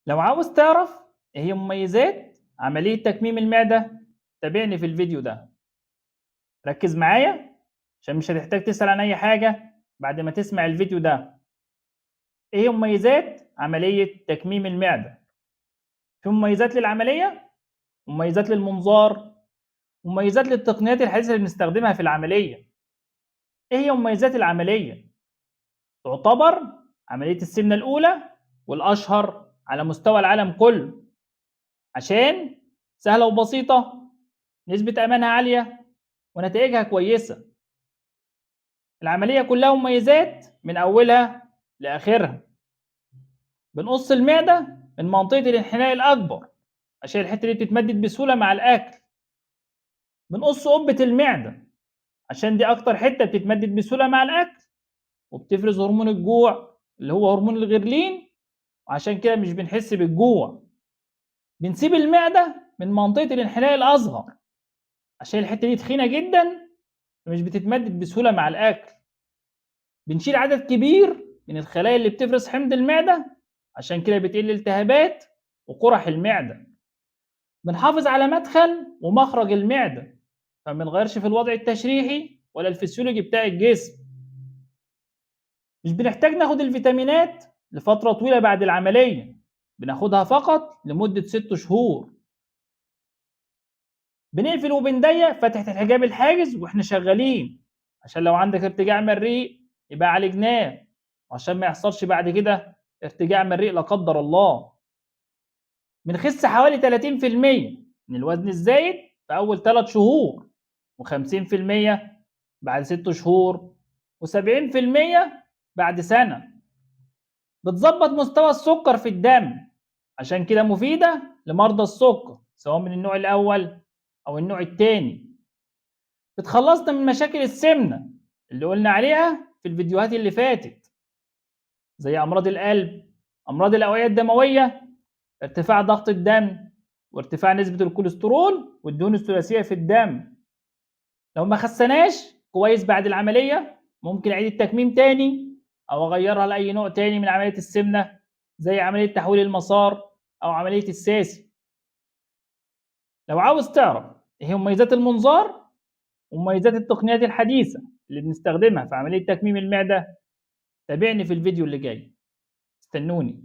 لو عاوز تعرف إيه هي مميزات عملية تكميم المعدة تابعني في الفيديو ده. ركز معايا عشان مش هتحتاج تسأل عن أي حاجة بعد ما تسمع الفيديو ده. إيه هي مميزات عملية تكميم المعدة؟ في مميزات للعملية، مميزات للمنظار، مميزات للتقنيات الحديثة اللي بنستخدمها في العملية. إيه هي مميزات العملية؟ تعتبر عملية السمنة الأولى والأشهر على مستوى العالم كله، عشان سهلة وبسيطة، نسبة أمانها عالية، ونتائجها كويسة. العملية كلها مميزات من أولها لآخرها. بنقص المعدة من منطقة الانحناء الأكبر عشان الحتة دي بتتمدد بسهولة مع الأكل. بنقص قبة المعدة عشان دي أكتر حتة بتتمدد بسهولة مع الأكل، وبتفرز هرمون الجوع اللي هو هرمون الغرلين، وعشان كده مش بنحس بالجوع. بنسيب المعدة من منطقة الانحناء الأصغر عشان الحتة دي تخينة جدا فمش بتتمدد بسهولة مع الأكل. بنشيل عدد كبير من الخلايا اللي بتفرز حمض المعدة عشان كده بتقل التهابات وقرح المعدة. بنحافظ على مدخل ومخرج المعدة فما بنغيرش في الوضع التشريحي ولا الفسيولوجي بتاع الجسم. مش بنحتاج ناخد الفيتامينات لفترة طويلة بعد العملية، بناخدها فقط لمدة 6 شهور. بنقفل وبنضيق فتحة الحجاب الحاجز واحنا شغالين عشان لو عندك ارتجاع مريء يبقى عالجناه، وعشان ما يحصلش بعد كده ارتجاع مريء لا قدر الله. بنخس حوالي 30% من الوزن الزايد في أول 3 شهور، و50% بعد 6 شهور، و70% بعد سنة. بتظبط مستوى السكر في الدم عشان كده مفيدة لمرضى السكر سواء من النوع الأول أو النوع الثاني. بتخلصنا من مشاكل السمنة اللي قلنا عليها في الفيديوهات اللي فاتت، زي أمراض القلب، أمراض الأوعية الدموية، ارتفاع ضغط الدم، وارتفاع نسبة الكوليسترول والدهون الثلاثية في الدم. لو ما خسناش كويس بعد العملية ممكن أعيد التكميم تاني أو أغيرها لأي نوع تاني من عملية السمنة زي عملية تحويل المسار أو عملية الساسي. لو عاوز تعرف إيه هي مميزات المنظار ومميزات التقنيات الحديثة اللي بنستخدمها في عملية تكميم المعدة تابعني في الفيديو اللي جاي. استنوني.